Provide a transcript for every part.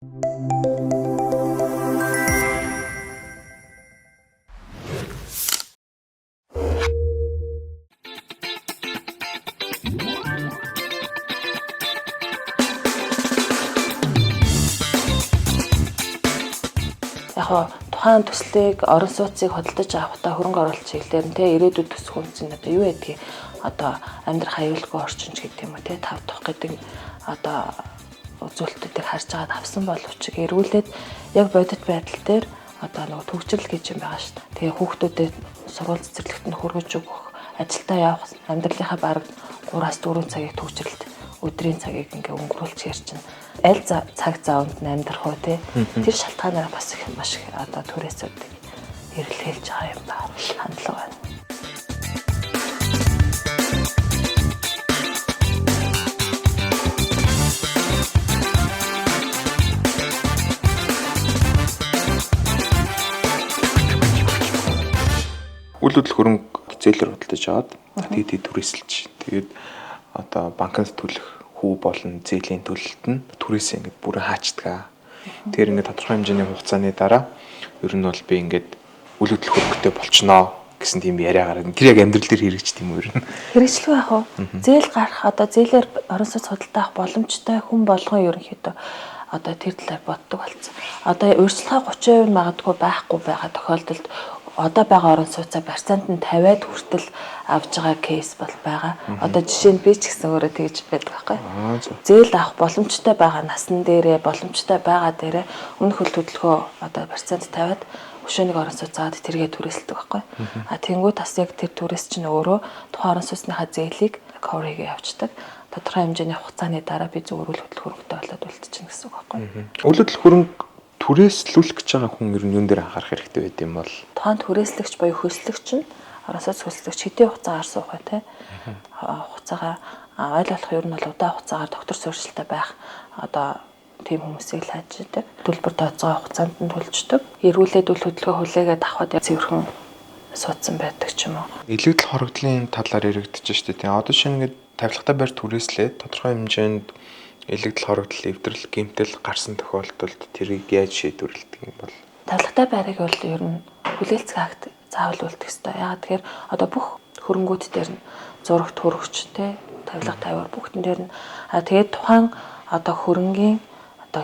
Яг тухайн төслийг, орон сууцыг худалдаж авахдаа хөрөнгө оруулалт чиглэлээр нь те ирээдүйд төсөх үнц нь одоо юу гэдгийг, одоо амьдрах аюулгүй орчин ч гэдэг юм уу те, тав тух гэдэг одоо үзүүлэлтүүдийг харж агаад авсан боловч эргүүлээд яг бодит байдал дээр одоо нөгөө төгжрөл гэж юм байгаа шүү дээ. Тэгээ хүүхдүүдэд сургууль цэцэрлэгт нь хүргэж өгөх, ажилдаа явах, амьдралынхаа бараг 3-4 цагийг төгжрөлт, өдрийн цагийг ингээ өнгөрүүлчихээр чинь аль цаг заванд нь амьдрах уу те. Тэр шалтгаанаараа бас их маш их одоо түрээсүүдийг эргэлхийлж байгаа юм байна. Хандлага байна. Үл хөдлөх хөрөнгө зээлээр худалдаж аваад тэгээд түрээсэлж, тэгээд одоо банкнд төлөх хүү болон зээлийн төлөлт нь түрээс ингээд бүрэн хаачдаг. Тэр ингээд тодорхой хэмжээний хугацааны дараа ер нь бол би ингээд үл хөдлөх хөрөнгөтэй болчихноо гэсэн тийм яриа гараад, тэр яг амьдрал дээр хэрэгждэг юм уу ер нь? Хэрэгжлгүй яах вэ? Зээл гарах, одоо зээлээр орон сууц худалдаа авах боломжтой хүн болгон ерөнхийдөө одоо тэр талаар боддог болсон. Одоо урьдчилгаа 30% нь магадгүй байхгүй байгаа тохиолдолд одоо байгаа орон сууцаа процент нь 50-аад хүртэл авж байгаа кейс бол байгаа. Одоо жишээ нь би ч гэсэн өөрөө тэгж байдаг байхгүй. Зээл авах боломжтой байгаа насан дээрээ, боломжтой байгаа дээрээ өмнөх хөл хөдөлгөө одоо процент 50-аад өшөөнийг орон сууцаад тэргээ түрээсэлдэг байхгүй. А тэнгуү бас яг тэр түрээс чинь өөрөө тухайн орон сууцныхаа зээлийг cover хийгээ явцдаг. Тодорхой хэмжээний хугацааны дараа би зүгээр үл хөдлөх хөрөнгөтэй болоод үлдчихнэ гэсэн үг байхгүй. Үл хөдлөх хөрөнгө түрээслүүлэх гэж байгаа хүн ер нь юун дээр анхаарах хэрэгтэй байд юм бол? Тухайн түрээслэгч буюу хөлслөгч нь, орон сууц хөлслөгч хэдийн хугацаагаар суух вэ те? Хугацаагаа аль болох ер нь бол удаан хугацаагаар доктор суурьшилтай байх одоо тийм хүмүүсийг л хайж идэг. Төлбөр тооцоогоо хугацаанд нь төлждөг. Эргүүлээд үл хөдлөхөө хүлээгээд авахд цэвэрхэн суудсан байдаг ч юм уу. Илэгдэл хорогдлын талаар яригдчихэж штэ тийм. Одоо шинэ ингээд тавилгатай байр түрээслээд тодорхой хэмжээнд илэгдэл хорогдол, эвдрэл, гэмтэл гарсан тохиолдолд тэрийг яаж шийдвэрлэдэг юм бол? Тавилгатай байрыг бол ер нь хүлээлцэх акт заавал үлдэх ёстой. Яагаад тэгэхээр одоо бүх хөрөнгүүд дээр нь зурагт хөрөгч те, тавилга тавиур бүгдэн дээр нь тэгээд тухайн одоо хөрөнгийн одоо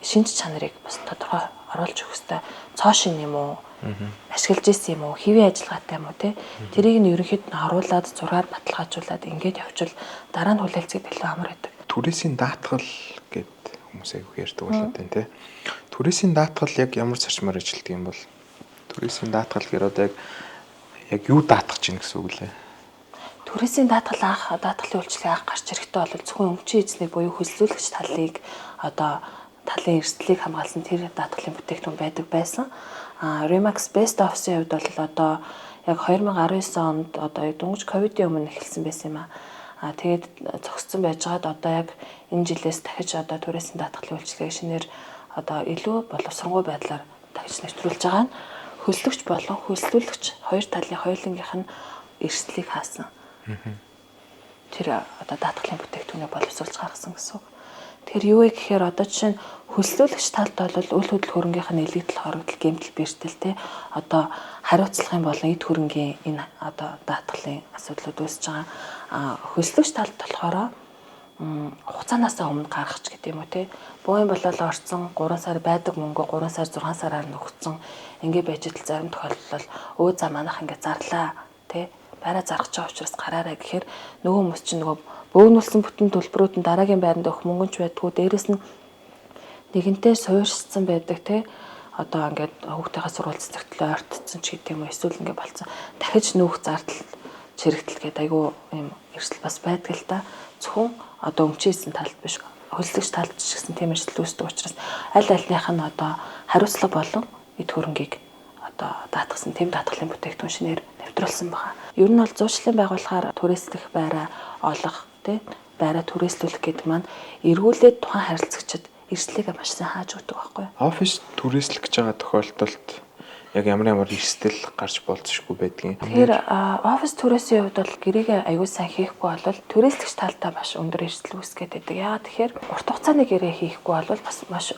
шинж чанарыг бас тодорхой оруулж өгөх ёстой. Цоо шин юм уу? Ашиглаж исэн юм уу? Хэвийн ажиллагаатай юм уу те? Тэрийг нь ерөнхийд нь оруулаад зургаар баталгаажуулаад ингээд явуучвал дараа нь хүлээлцэхэд илүү амар байдаг. Түрээсийн даатгал гэд хүмүүс айгүйх ярьдаг болоод байна те. Түрээсийн даатгал яг ямар зарчмаар ажилладаг юм бол? Түрээсийн даатгал гэхээр одоо яг юу даатгах чинь гэсэн үг лээ? Түрээсийн даатгал анх даатгалын үйлчлэг анх гарч ирэхдээ бол зөвхөн өмчийн эзнийг буюу хөлслүүлэгч талыг одоо талын эрсдлийг хамгаалсан тэр даатгалын бүтээгдэхүүн байдаг байсан. Remax Best Office-ийн хувьд бол одоо яг 2019 онд одоо дөнгөж ковидын өмнө эхэлсэн байсан юм аа. Тэгээд зогссон байжгаад одоо яг энэ жилээс дахиж одоо түрээсийн даатгалын үйлчилгээг шинээр одоо илүү боловсронгуй байдлаар дахиж нэвтрүүлж байгаа нь хөлслөгч болон хөлслүүлэгч хоёр талын хоёулангийнх нь эрсдлийг хаасан. Тэр одоо даатгалын бүтээгдэхүүнийг боловсруулж гаргасан гэсэн үг. Тэгэхээр юу вэ гэхээр одоо жишээ нь хөлслүүлэгч талд бол үл хөдлөх хөрөнгийнх нь илэгдэл хорогдол, гэмтэл, бэртэл те одоо хариуцлагын болон эд хөрөнгийн энэ одоо даатгалын асуудлууд үүсэж байгаа. Хөлслөгч талд болохоор хугацаанаас өмнө гаргах ч гэдэг юм уу те. Буу юм болол орцсон 3 сар байдаг мөнгө 3 сар 6 сараар нөхцөн ингээ байж идэл зарим тохиолдолд өө за манайх ингээ зарлаа те. Байраа зарах гэж байгаа учраас гараарай гэхээр нөгөө хүмүүс чинь нөгөө бөөгнүүлсэн бүтэн төлбөрүүд нь дараагийн байранд өгөх мөнгө ч байдгүй, дээрэс нь нэгэнтээ суурьшсан байдаг те. Одоо ингээд хүүхдийнхээ сургууль цэцэгтлээ ойртцсон ч гэдэг юм уу, эсвэл ингээд болцсон дахиж нүүх зардал чирэгтэл гэдэг айгүй юм эрсдэл бас байдаг л та. Зөвхөн одоо өмчийсэн талд биш, хөлсөгч талд ч гэсэн тийм эрсдэл үүсдэг учраас аль альных нь одоо хариуцлага болон эд хөрөнгийг одоо даатгсан тийм даатгалын бүтээгдэхүүн шинээр нэвтрүүлсэн байгаа. Ер нь бол зуушлын байгууллагаар түрээслэх байраа олох тий байраа түрээслүүлэх гэдэг маань эргүүлээд тухайн харилцагчид эрсдлийг маш сайн хааж өгдөг байхгүй. Офис түрээслэх гэж байгаа тохиолдолд яг ямар эрсдэл гарч болцсошгүй байдгийг. Тэгэхээр офис түрээсийн хувьд бол гэрээгээ аюул сайн хийхгүй бол түрээслэгч талдаа маш өндөр эрсдэл үүсгээд байдаг. Яагаад тэгэхээр урт хугацааны гэрээ хийхгүй бол бас маш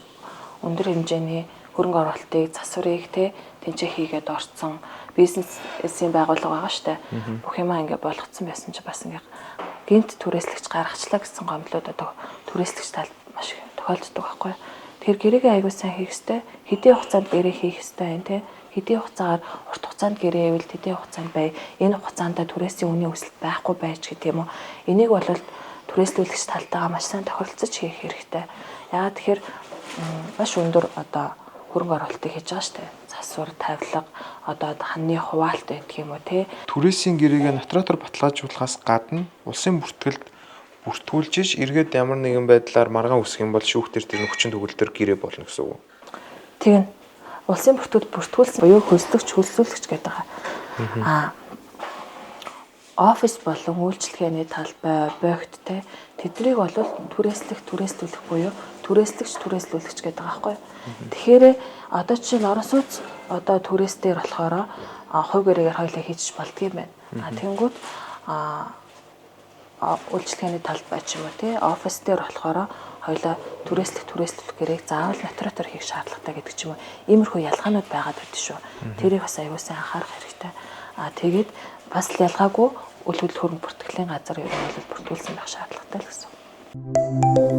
өндөр хэмжээний хөрөнгө оруулалтыг, засварыг те тэнцээ хийгээд орцсон бизнесийн байгууллага байгаа штэ. Бүх юмаа ингээ болгоцсон байсан чи бас ингээ гинт түрээслэгч гаргачлаа гэсэн гомдлууд одоо түрээслэгч талд маш их тохиолддог байхгүй. Тэгэхээр гэрээгээ аягүй сайн хийх ёстой. Хэдийн хугацаанд гэрээ хийх ёстой юм те. Хэдийн хугацаагаар урт хугацаанд гэрээ ивэл тэдийн хугацаанд бай. Энэ хугацаанд түрээсийн үнийн өсөлт байхгүй байж гэх юм уу. Энийг бол түрээслүүлэгч талтайгаа маш сайн тохиролцож хийх хэрэгтэй. Яагаад тэгэхээр маш өндөр одоо хөрөнгө оруулалтыг хийж байгаа штэ. Засвар, тавилга, одоо ханны хуваалт байдаг юм уу те. Түрээсийн гэрээгээ нотариатор баталгаажуулахаас гадна улсын бүртгэлд бүртгүүлж иш эргээд ямар нэгэн байдлаар маргаан үсэх юм бол шүүхтэр тэр хүчин төгөлдөр гэрээ болно гэсэн үг. Тэгнь. Улсын бүртгэл бүртгүүлсэн буюу хөлслөгч хөлсүүлэгч гэдэг байгаа. Аа офис болон үйлчилгээний талбай, богт те тэднийг бол түрээслэх, түрээслүүлэх буюу түрээслэгч, түрээслүүлэгч гэдэг байгаа байхгүй. Тэгэхээр одоо жишээ нь орон сууц одоо түрээс дээр болохоор хувь гэрээгээр хоёлаа хийж болдгийм байна. А тэгэнгүүт үйлчилгээний талбай ч юм уу те офис дээр болохоор хоёлаа түрээслэх, түрээслүүлэх гэрээг заавал нотариатор хийх шаардлагатай гэдэг ч юм уу. Иймэрхүү ялгаанууд байгаад байдаг шүү. Тэрийг бас аюул сан анхаарах хэрэгтэй. А тэгээд бас л ялгаагүй үл хөдлөх хөрөнгө бүртгэлийн газар ер нь бол бүртгүүлсэн байх шаардлагатай л гэсэн.